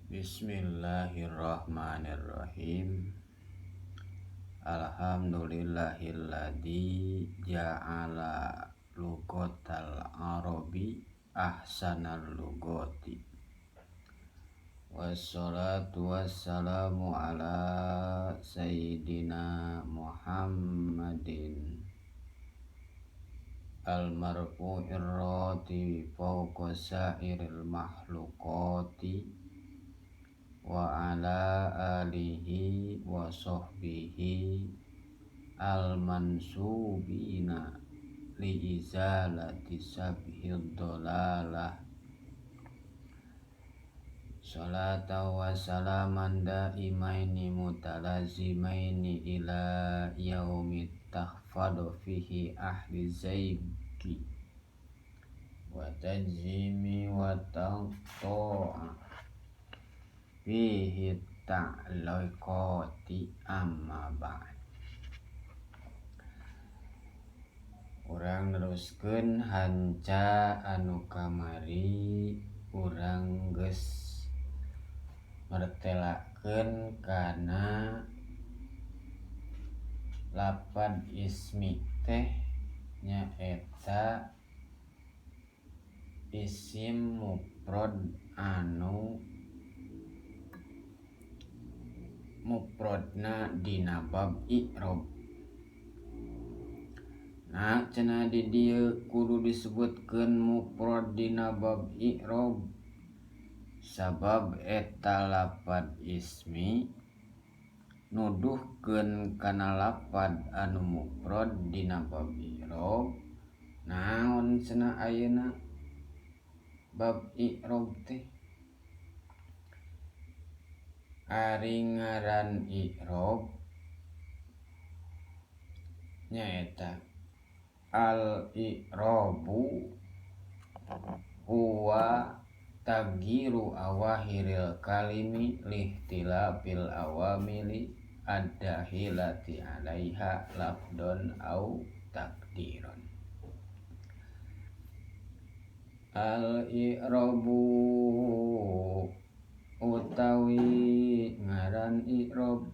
Bismillahirrahmanirrahim. Alhamdulillahilladzi ja'ala lugotal arabi ahsanal lugoti. Wassalatu wassalamu ala sayyidina Muhammadin al-marfu'ir rati fawqa sa'iril makhluqati wa ala alihi wa sahbihi al-mansubina li izalati sabhid dalalah. Salatan wa salaman daimaini mutalazimaini ila yaumi tahfadu fihi ahli zaigi wa tajzimi wa taqta'a fihi ta'liqati, amma ba'd. Urang neruskeun hanca anu kamari. Urang geus mertelakeun kana lapad ismi teh nyaeta isim mufrad anu mufradna dina bab i'rob. Nah, cenah di dieu kudu disebutkeun mufrad dina bab i'rob, sabab eta lapad ismi nuduhkeun kana lapad anu mufrad dina bab i'rob. Naon cenah ayeuna bab i'rob teh? Ari ngaran i'rob nyaeta al i'robu huwa tagyiru awahiril kalimi lihtilafil awamili ad-dakhilati 'alaiha lafdon au takdiron. Al i'robu utawi ngaran i'rob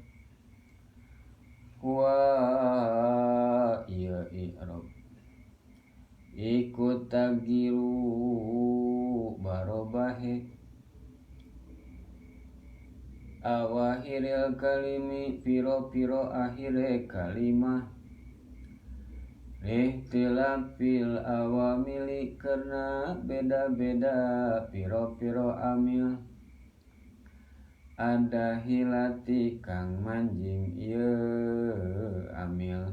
huwa ieu i'rob iku tagyiru barobahe awahiril kalimi piro-piro akhire kalimah lihtilafil awamili karena beda-beda piro-piro amil ad-dakhilati kang manjing ieu amil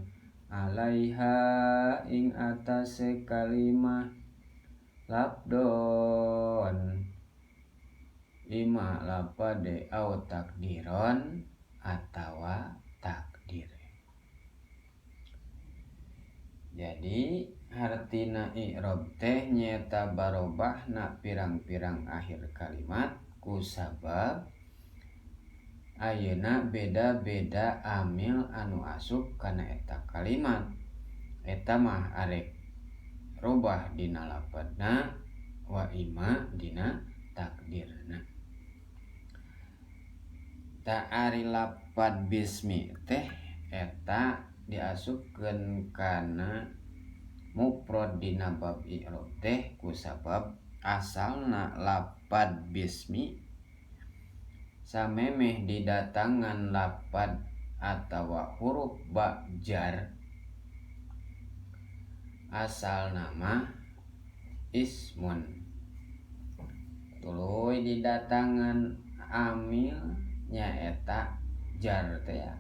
alaiha ing atase kalimah lafdon ima lapade au takdiron atawa takdir. Jadi hartina i'rob teh nyaeta barobahna pirang-pirang akhir kalimat kusabab ayeuna beda-beda amil anu asup kana eta kalimat. Eta mah arek robah dina lapadna wa ima dina takdirna. Ta ari lapad bismi teh eta diasupkeun kana mufrad dina bab i'rob teh kusabab asalna lapad bismi samemeh didatangan lapad atawa huruf ba jar asal nama ismun, tuluy didatangan amil nyaeta jar teh.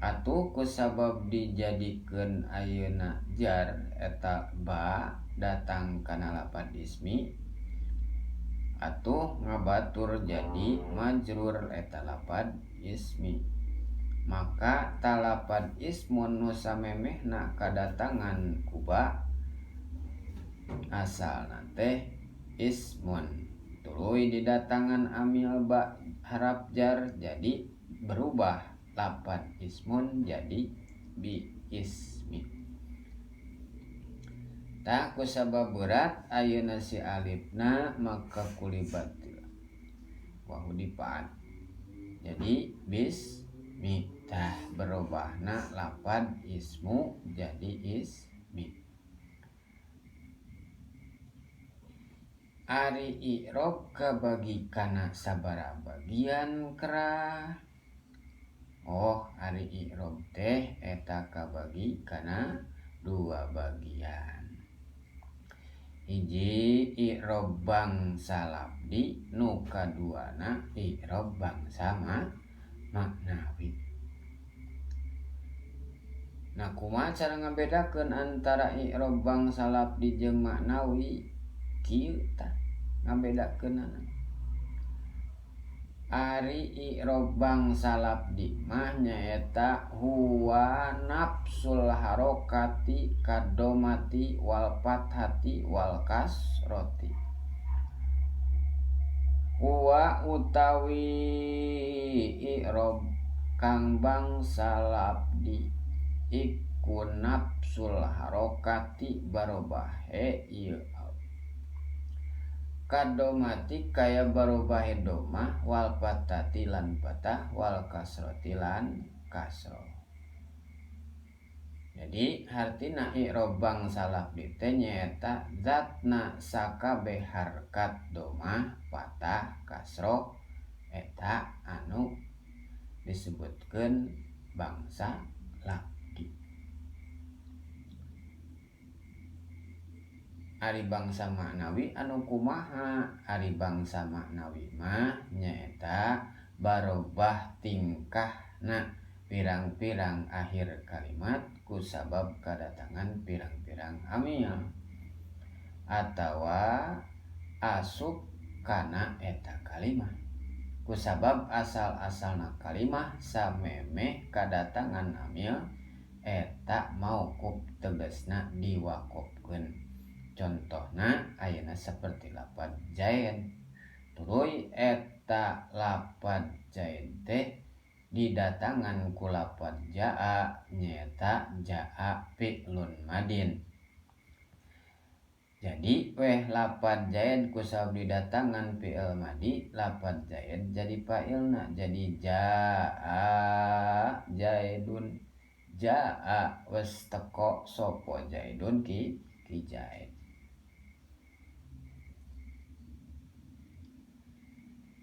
Atuh kusabab dijadikeun ayeuna jar eta ba datang kana lapad ismi, atuh ngabatur jadi majrur eta lapad ismi. Maka talapad ismun nu samemehna kadatangan ku ba asalna teh ismun, tuluy didatangan amil ba harap jar jadi berubah lapad ismun jadi bi ismi. Tah kusabab berat ayeuna si alifna maka kulibatil wa hudifat. Jadi bismi tah berubahna lapad ismu jadi ismi. Ari i'rob kabagi kana sabaraha bagian kerah. Oh, ari i'rob teh eta kabagi kana dua bagian. Hiji i'rob bangsa labdi, nu kaduana i'rob bangsa maknawi. Nah, kumaha cara ngabedakeun antara i'rob bangsa labdi jeung maknawi? Kieu tah ngabedakeunana. Ari i'rob bangsa labdi mah nyaeta huwa nafsul harokati kadomati wal fathati wal kasroti. Huwa utawi i'rob kang bangsa labdi iku nafsul harokati barobahe ieu kadomati kaya barobahe domah wal fathati lan fathah wal kasroti lan kasroh. Jadi hartina i'rob bangsa labdi teh nyaeta zatna sakabeh harkat domah fathah kasroh eta anu disebutkeun bangsa labdi. Ari bangsa maknawi anu kumaha? Ari bangsa maknawi mah nyaeta barobah tingkahna pirang-pirang akhir kalimat kusabab kadatangan pirang-pirang amil atawa asup kana eta kalimah. Kusabab asal-asalna kalimah samemeh kadatangan amil eta mauquf tegasna diwaqofkeun. Contohna ayeuna seperti lapad zaid. Tuluy eta lapad zaid teh didatangan ku lapad jaa nyaeta jaa fi'lun madin. Jadi weh lapad zaid kusabab didatangan fi'il madi, lapad zaid jadi fa'ilna, jadi jaa zaidun. Jaa wes teko sapa zaidun ki zaid.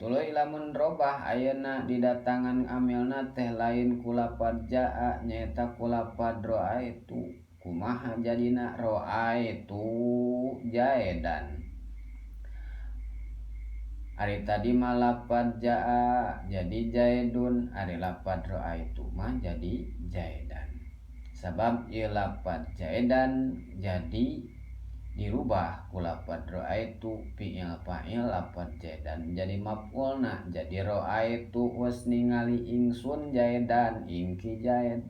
Tuluy lamun robah ayeuna didatangan amilna teh lain ku lapad jaa nyaeta ku lapad ra'aitu. Kumaha jadina ra'aitu zaidan? Ari tadi mah lapad jaa jadi zaidun, ari lapad ra'aitu mah jadi zaidan. Sabab ieu lapad zaidan jadi dirubah ku lapad ra'aitu fi'il fa'il lapad zaidan jadi maf'ulna, jadi ra'aitu wes ningali ingsun zaidan ing ki zaid.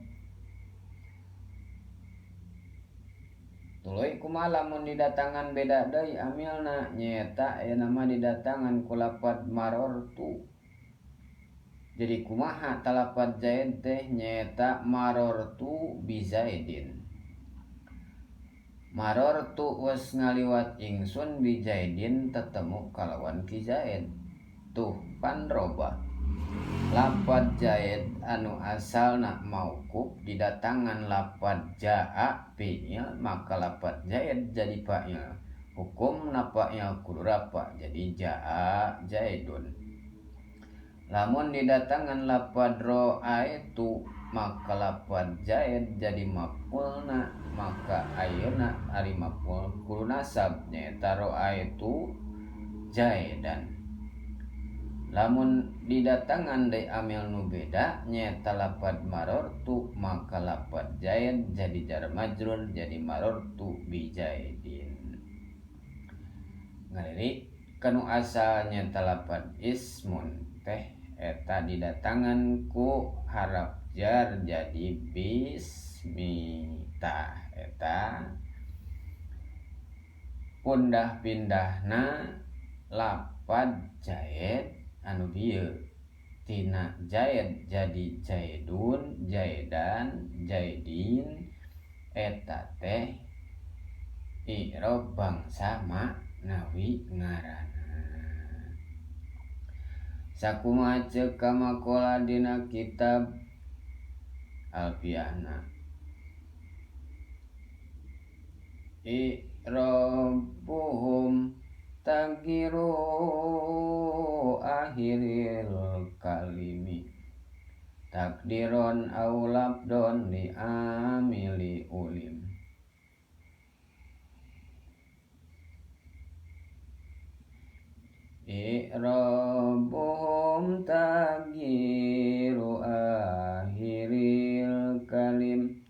Tuluy kumaha lamun didatangan beda deui amilna nyaeta ayeuna mah didatangan ku lapad marortu. Jadi kumaha talapad zaid teh nyaeta marortu bi zaidin. Marortu wes ngaliwat ingsun bi zaidin tetemu kalawan ki zaid. Tuh pan robah. Lapad zaid anu asalna mauquf didatangan lapad jaa fi'il, maka lapad zaid jadi fa'il. Hukumna fa'il kudu rafa jadi jaa zaidun. Lamun didatangan lapad ra'aitu maka lapad zaid jadi maf'ulna, maka ayeuna ari maf'ul kudu nasab nyaeta ra'aitu zaidan. Lamun didatangan deui amil nu beda nyaeta lapad marortu, maka lapad zaid jadi jar majrur jadi marortu bi zaidin. Ngalirik kanu asal nyaeta lapad ismun teh eta didatangan ku harap jar jadi bismi. Tah eta pundah pindahna lapad zaid anu bieu tina zaid jadi zaidun, zaidan, zaidin eta teh i'rob bangsa maknawi ngaranna. Sakumaha ceuk kamakola dina kitab Alfiyahna i'rabuhum tagiru akhiril kalimi takdiron aw labdon li amili ulim. I'rabuhum tagiru akhiril kalim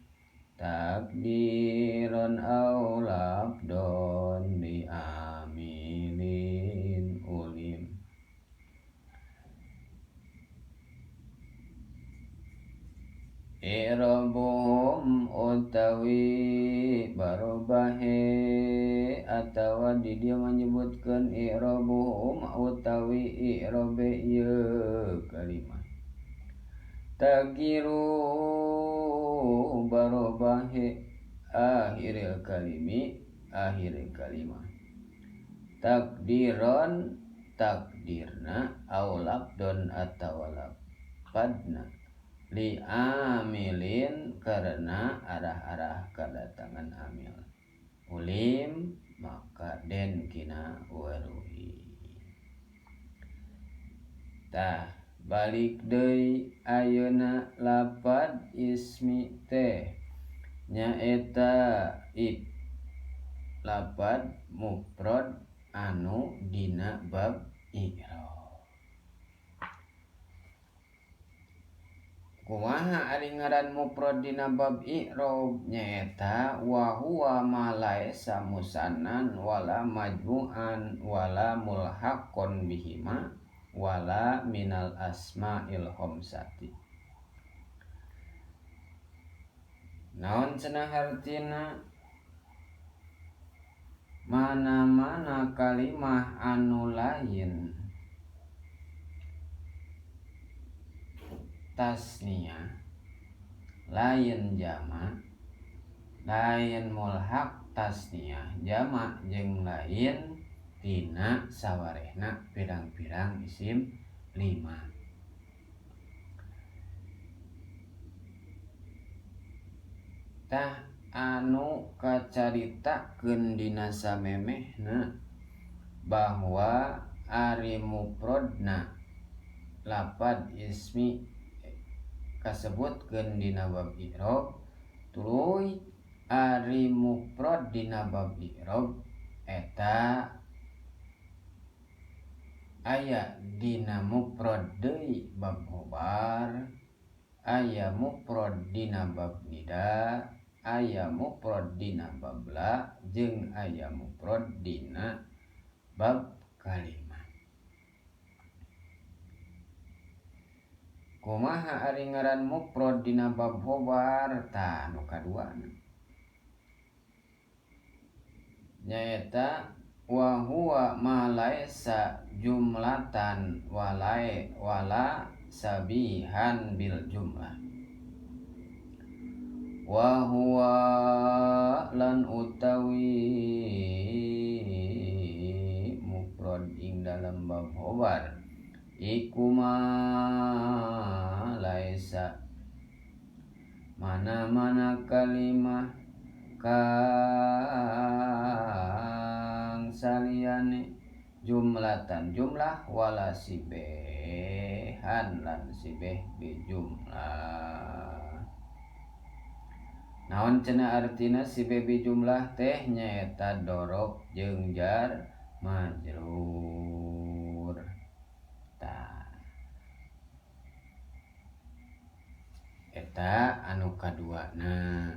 takdiron aw labdon li amilin ulim. I'rabuhum utawi barobahe atawa di dieu menyebutkeun i'rabuhum utawi i'rabe ieu kalimat tagiru barobahe akhiril kalimi akhir kalimah takdiron takdirna aw labdon atawa lapadna li amilin karena arah-arah kedatangan amil ulim maka den kina waruhi. Tah balik deui ayeuna lapad ismi teh nyaeta lapad mufrad anu dina bab i'rab. Kumaha ari ngaran mufrad dina bab i'rab nyaeta wa huwa ma laisa musannan wala majmu'an wala mulhaqon bihima wala minal asma'il khamsati. Naon cenah hartina? Mana-mana kalimah anu lain tasniyah, lain jama, lain mulhaq tasniyah jama jeung lain tina sawarehna pirang-pirang isim lima. Tah anu kacaritakeun dina samemehna bahwa ari mufradna lapad ismi kasebutkeun dina bab i'rab tuluy ari mufrad dina bab i'rab eta aya dina mufrad deui bab khobar, aya mufrad dina bab nida, aya mufrad dina bab la, jeung aya mufrad dina bab kalimat. Kumaha ari ngaran mufrad dina bab khobar? Tah nu kaduana nyaeta wa huwa ma laisa jumlatan wala sabihan bil jumlah. Wa huwa lan utawi mufrad ing dalam bab khobar iku ma laisa mana-mana kalimah kang saliyane jumlatan jumlah wala sibehan lan sibeh bi jumlah. Naon cenah artina sibeh bi jumlah teh nyaeta dorob jeung jar majrur. Tah eta anu kaduana.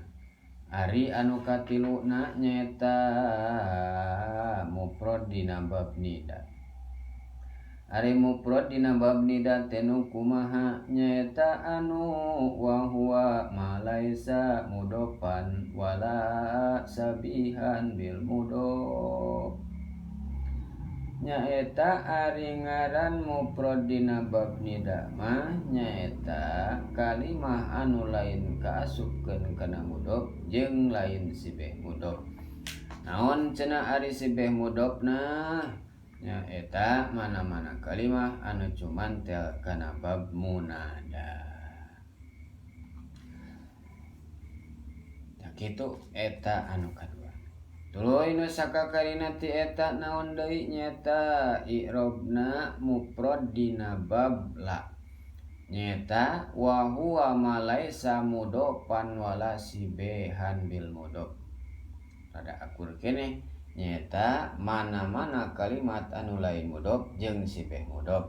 Ari anu katiluna nyaeta mufrad dina bab nida. Ari mufrad dina bab nida teh nu kumaha? Nyaeta anu wa huwa ma laisa mudofan wala sabihan bil mudof. Nyaeta ari ngaran mufrad dina bab nida mah nyaeta kalimah anu lain kaasupkeun kana mudhof jeung lain sibeh mudhof. Naon cenah ari sibeh mudhofna? Nyaeta mana-mana kalimah anu cumantel kana bab munada. Tah kitu eta anu kadua. Tuluy nu sakakarina ti eta naon deui nyaeta i'robna mufrad dina bab la. Nyaeta wa huwa ma laisa mudhofan wala sibehan bil mudhof. Rada akur keneh nyaeta mana-mana kalimat anu lain mudhof jeung sibeh mudhof.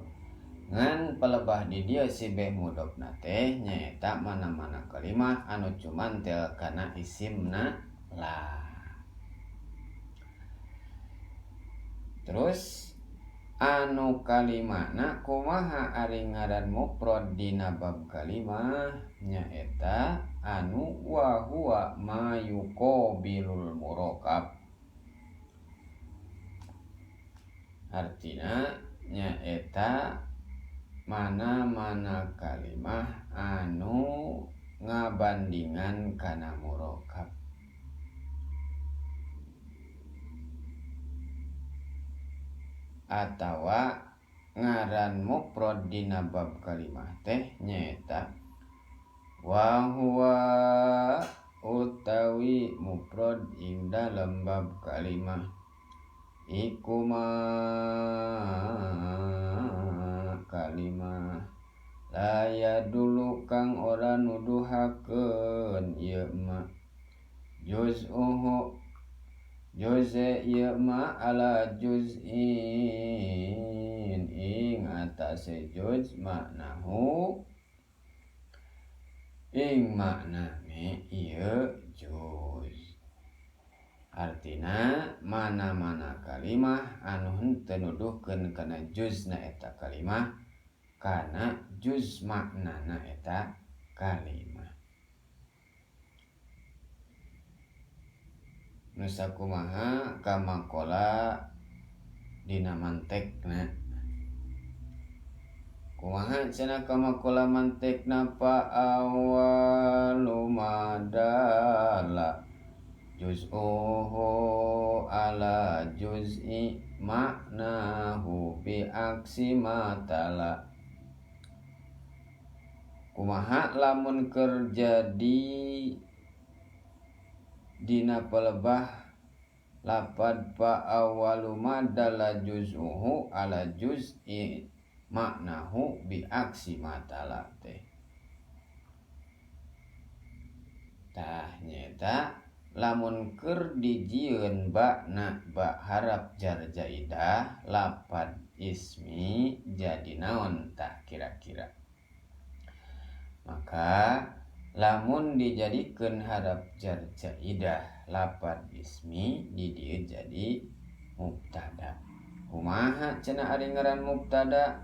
Ngan pelebah di dieu sibeh mudhofna teh nyaeta mana-mana kalimah anu cumantel kana isimna la. Terus anu kalimana kumaha ari ngaran mufrad dina bab kalimah nyaeta anu wa huwa ma yuqabilul murakkab. Artina nyaeta mana-mana kalimah anu ngabandingan kana murakkab. Atawa ngaran mufrad dina bab kalimah teh nyaeta wa huwa utawi mufrad ing dalem bab kalimah iku ma kalimah laya dulu kang ora nuduhakeun ieu ma juz'uhu juze ieu ma ala juz'in ing atase juz maknahu ing maknane ieu juz. Artina mana-mana kalimah anu henteu nuduhkeun kana juzna eta kalimah kana juz maknana eta kalimah. Nu sakumaha kamakola dina mantekna. Kumaha cenah kamakola mantekna pa awalu madala juz'uhu ala juz'i maknahu bi aksi matala. Kumaha lamun keur jadi dina pelebah lapad pa awalu madala juz'uhu ala juz'i maknahu bi aksi matala teh. Tah nyaeta lamun keur dijieun bakna ba harap jar jaidah lapad ismi jadi naon tah kira-kira. Maka lamun dijadikeun harap jar jaidah lapad ismi di dieu jadi mubtada. Kumaha cenah ari ngaran mubtada?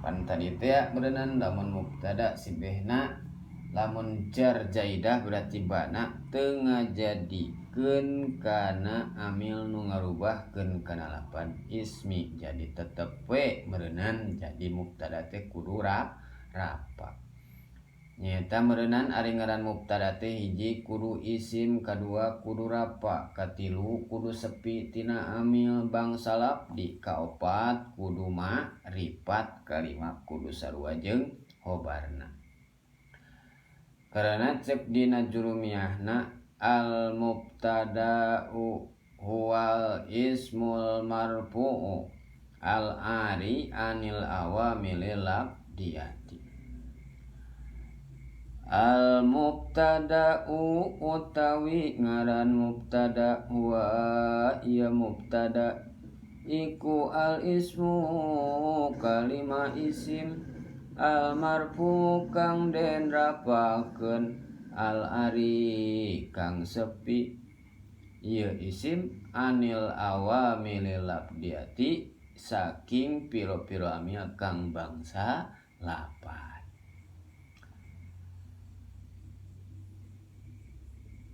Pan tadi teh beureunan lamun mubtada sibehna lamun jar jaidah berarti bana teu ngajadikeun kana amil nu ngarubahkeun kana lapad ismi jadi tetep we meureunan jadi mubtada teh kudu rapa. Nyaeta meureunan ari ngaran mubtada teh hiji kudu isim, kadua kudu rapa, katilu kudu sepi tina amil bangsa labdi, kaopat kudu ma'rifat, kalima kudu sarua jeung khobarna. Karena cek dina jurumiyahna al mubtada'u huwal ismul marfu'u al ari anil awamilil labdiyati. Al mubtada'u utawi ngaran mubtada huwa ieu mubtada iku al ismu kalimah isim al marfu kang den rapakeun al ari kang sepi ieu isim anil awamilil labdiyati saking piro-piro amil kang bangsa lapan.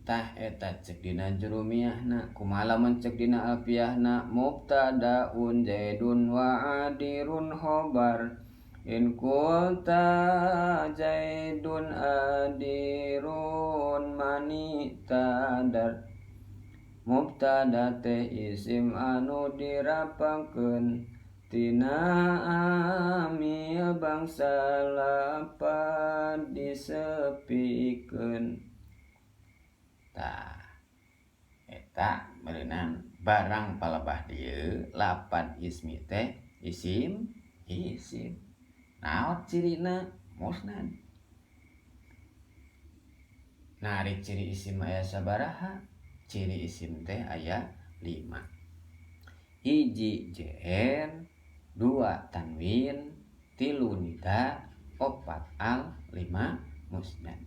Tah eta cek dina jurumiyahna kumaha lamun cek dina alfiyahna mubtadaun zaidun wa adirun khobar in qulta zaidun adirun mani tadar. Mubtada teh isim anu dirapakeun tina amil bangsa lapad disepikeun. Tah eta meureunan barang palebah dieu lapad ismi teh isim isim. Naon cirina? Musnad. Nah, ari ciri isim aya sabaraha? Ciri isim teh aya 5. Hiji JR, 2 tanwin, 3 nida, 4 al, 5 musnad.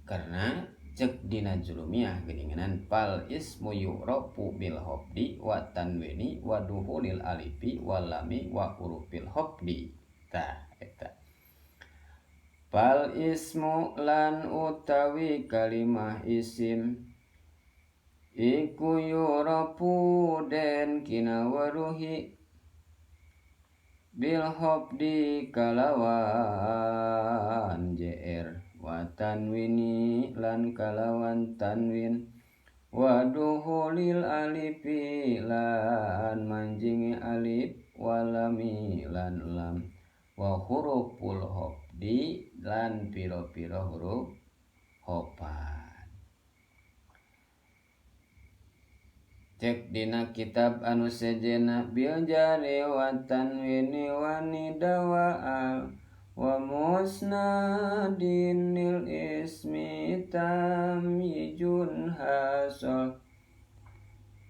Karena cek dina jurumiyah geuningan fal ismu yu'rafu bil hobdi wa tanwini wa duhulil alifi wal lami wa hurufil hobdi. Tah eta. Fal ismu lan utawi kalimah isim iku yu'rafu den kinaweruhi bil hobdi kalawan jr wa tanwini lan kalawan tanwin wa duhulil alifi lan manjingi alif walami lan lam wa huruful hobdi lan piro-piro huruf hopan. Cek dina kitab anu sejena bil jari wa tanwini wa nida wa al wa musnadin lil ismi tamyijun hasol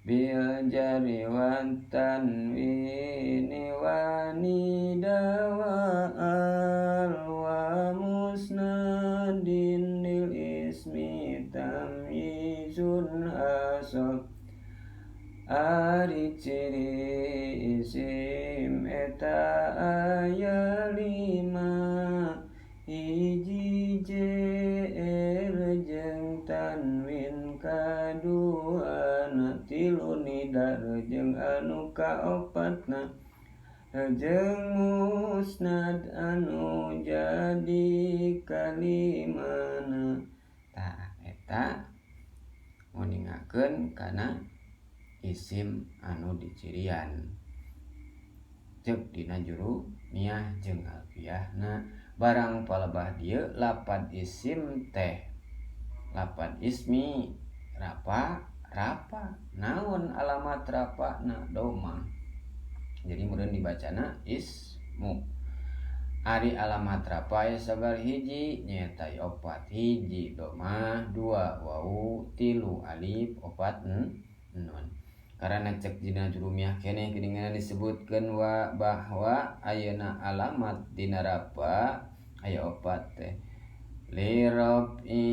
bil jari wa tanwini wa nida wa al wa musnadin lil ismi tamyizun hasol. Ari ciri isim eta aya 5, hiji JR jeung tanwin kaduana, 3 nida jeung anu kaopatna, jeung musnad anu jadi kalimana. Tah eta nguningakeun kana isim anu dicirian. Cek dina jurumiyah jeung alfiyahna barang palebah dieu lapad isim teh lapad ismi rapa rapa naon alamat rapana domah. Jadi meureun dibacana ismu. Ari alamat rapa aya sabar hiji nyaeta 4, hiji domah, 2 wau, 3 alif, 4 nun. Karena cek dina jurumiyah keneh geuningan disebutkeun wa bahwa ayeuna alamat dina rapa aya 4 teh. Li rab'i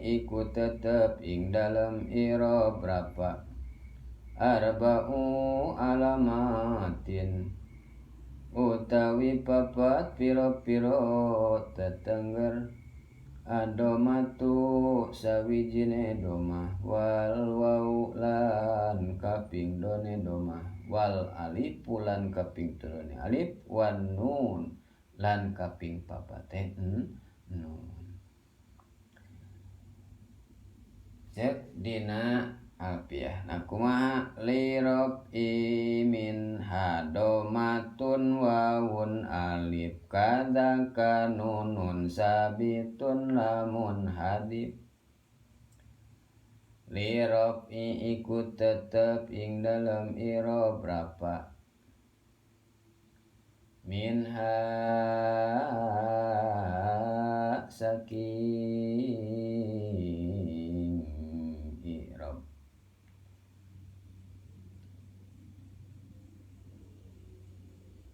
iku tetep ing dalem i'rab rapa arba'u alamatin utawi papat piro-piro tetengger adomatu sawijine domah wal wau lan kaping done domah wal alif lan kaping telune alif wan nun lan kaping papate nun. Cek dina alfiah na kumaha li rab'i min hadomatun wawun alif kadzaka nunun sabitun lamun hadif. Li rab'i iku tetep ing dalem i'rab rapa minha saking i'rab.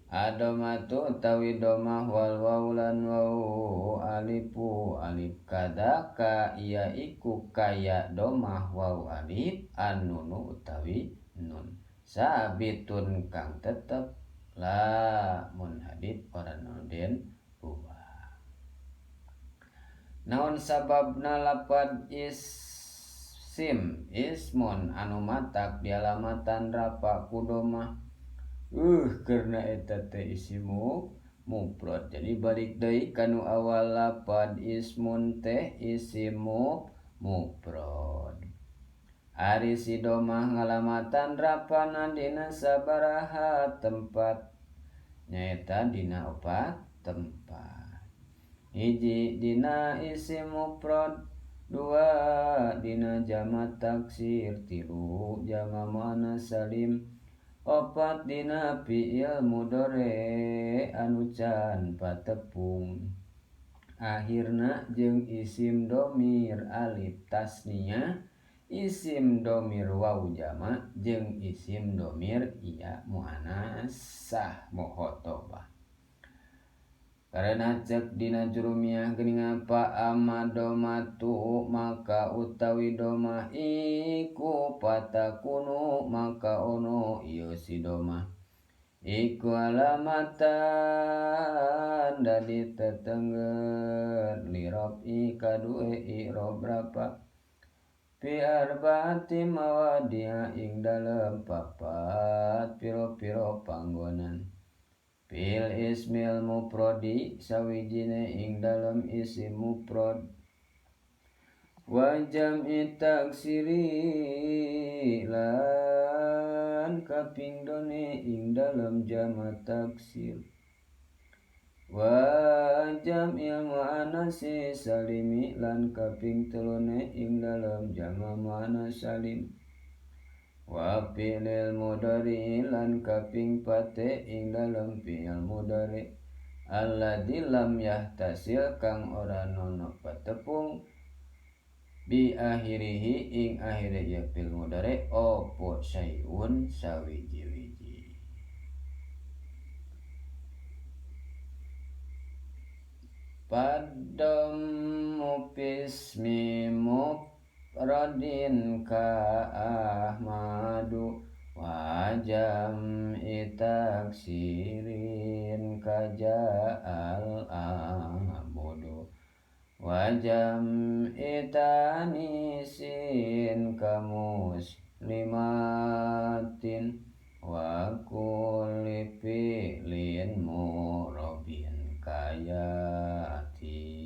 Adomatu utawi domah wal wau lan wau alifu alif kadaka iya iku kaya domah wau alif anunu utawi nun sabitun kang tetep la munhadib ora den ubah. Naon sababna lapad isim ismun anu matak dialamatan rapa ku domah? Karena eta teh isimu mufrad. Jadi balik deui kanu awal lapad ismun teh isimu mufrad. Ari si domah ngalamatan rapana dina sabaraha tempat nyaeta dina opat tempat. Hiji dina isim mufrad, dua dina jama taksir, tilu jama muannas salim, opat dina fi'il mudhari anu can patepung. Akhirna jeung isim domir alif tasniyah, isim domir waw jama jeung isim domir iya muannasah mukhotobah. Karena cek dina jurumiyah geuningan fa amadomatu maka utawi domah iku patakunu maka ono ieu si domah iku alamatan dadi tetengger lirofi kadue i'rob rapa fi arbaati mawadia ing dalem papat piro-piro panggonan. Fil ismil mufradi sawijine ing dalem isim mufrad wa jam'i taksiri lan kaping done ing dalem jama taksir wa jam'il muannasi salimi lan kaping telune ing dalem jama muannas salim wa fi'lil mudhari lan kaping pate ing dalem fi'il mudhari alladzi lam yahtasil kang ora nono patepung bi akhirihi ing akhire ya fil mudhari opo syai'un sawiji-wiji. Padam mufismi mufradin ka ahmadu wa jam'i taksirin ka ja'al abudu wa jam'i tanisin ka muslimatin wa kulli fi'lin murabin kayati.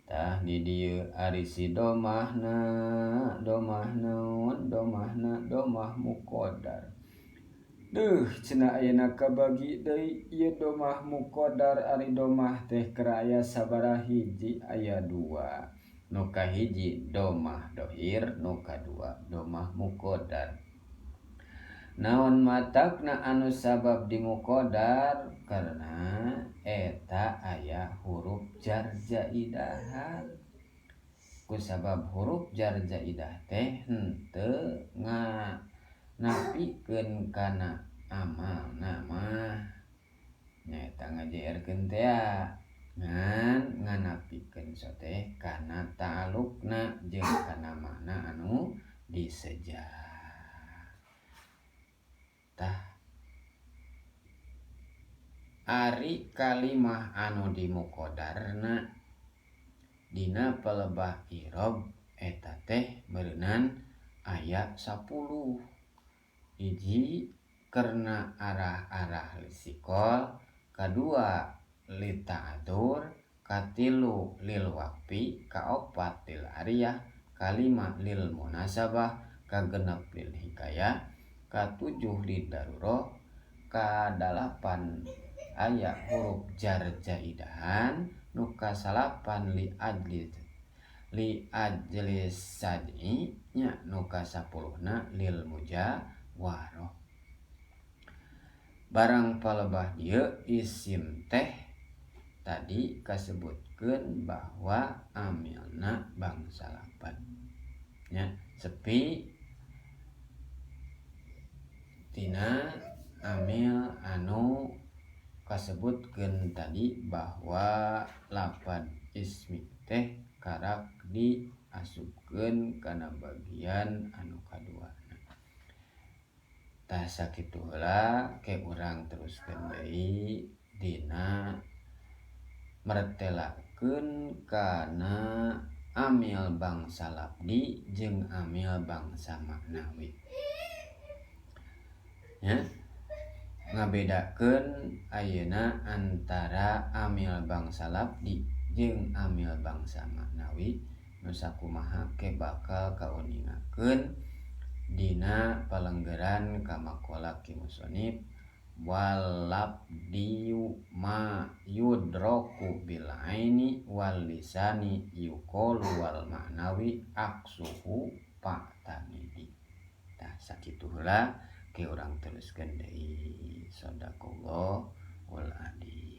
Tah di dieu ari si domahna domah naon domahna domah muqaddar. Duh cenah ayeuna kabagi deui ieu domah muqaddar ari domah teh keur aya sabaraha hiji aya dua. Nu kahiji domah dohir, nu kadua domah muqaddar. Naon matakna anu sabab di muqaddar karena eta aya huruf jar zaidahan. Ku sabab huruf jar zaidah teh henteu nganapikeun kana amalna mah nyaeta ngajeerkeun tea ngan nganapikeun teh kana ta'alluqna jeung kana makna anu diseja. Tah ari kalimah anu dimuqaddarna dina pelebah i'rob eta teh meureunan aya 10. Hiji karena arah-arah lisikol, kadua li ta'dzur, katilu lil waqfi, kaopat lil ariyah, kalima lil munasabah, kagenep lil hikayah, katujuh lil darurah, kadalapan aya huruf jar zaidahan, nu kasalapan li ajli li ajli saj'i nya nu kasapuluhna lil mujawarah. Barang palebah dieu isim teh tadi kasebutkeun bahwa amilna bangsa lapan nya sepi tina amil anu kasebutkeun tadi bahwa lapan ismi teh karak diasupkeun kana bagian anu kadua. Tah sakitu heula ke urang teruskeun deui dina mertelakeun kana amil bangsa labdi jeung amil bangsa maknawi. Ya, ngabedakeun ayeuna antara amil bangsa labdi jeung amil bangsa maknawi Nu sakumaha ke bakal kauningakeun dina palenggeran ka maqolah ki musonif wal labdiyu ma yudroku bil aini wal lisani yuqalu wal ma'nawi aksuhu fa'tamidi. Tah, sakitu heula, ke urang teruskeun deui. Sadaqallahul adzim.